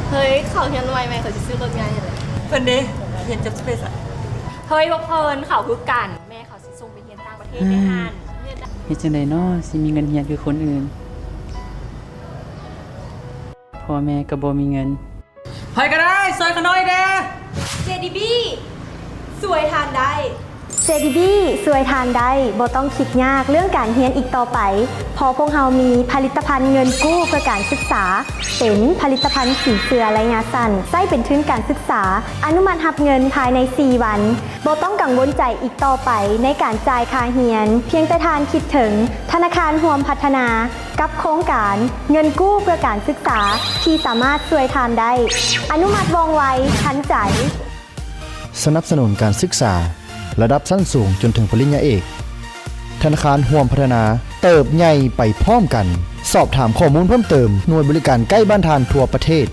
ເຮີ້ຍ ເຂົາຮຽນໄວແມ່ເຂົາຊິຊື້ລົດໃຫຍ່ແຫຼະ. ເພິ່ນເດ້ ຮຽນຈົບສະເພດໃສ? ເຮີ້ຍ ພວກເພິ່ນເຂົາຄືກັນ ແມ່ເຂົາຊິສົ່ງໄປຮຽນຕ່າງປະເທດແດ່ຫັ້ນ. ເຮັດຈັ່ງໃດນໍ ຊິມີເງິນຮຽນຄືຄົນອື່ນ? ພໍ່ແມ່ກໍບໍ່ມີເງິນ. ໃຜກໍໄດ້ ຊ່ວຍຂ້ານ້ອຍແດ່. ເຈດີບີ ຊ່ວຍທ່ານໄດ້. ເຈດີບີ ຊ່ວຍທ່ານໄດ້. ບໍ່ຕ້ອງຄິດຍາກເລື່ອງການຮຽນອີກຕໍ່ໄປ ເພາະພວກເຮົາມີຜະລິດຕະພັນເງິນກູ້ເພື່ອການສຶກສາ ເປັນຜະລິດຕະພັນສີເສືອໄລຍະສັ້ນ ໃຊ້ເປັນທຶນການສຶກສາ ອະນຸມັດຮັບເງິນພາຍໃນສີ່ວັນ. ບໍ່ຕ້ອງກັງວົນໃຈອີກຕໍ່ໄປໃນການຈ່າຍຄ່າຮຽນ ພຽງແຕ່ທ່ານຄິດເຖິງທະນາຄານຮ່ວມພັດທະນາ ກັບໂຄງການເງິນກູ້ເພື່ອການສຶກສາ ທີ່ສາມາດຊ່ວຍທ່ານໄດ້. ອະນຸມັດວ່ອງໄວ, ທັນໃຈ. ສະໜັບສະໜູນການສຶກສາລະດັບຊັ້ນສູງຈົນເຖິງປະລິນຍາເອກ. ທະນາຄານຮ່ວມພັດທະນາ ເຕີບໃຫຍ່ໄປພ້ອມກັນ. ສອບຖາມຂໍ້ມູນເພີ່ມເຕີມ ໜ່ວຍບໍລິການໃກ້ບ້ານທ່ານທົ່ວປະເທດ.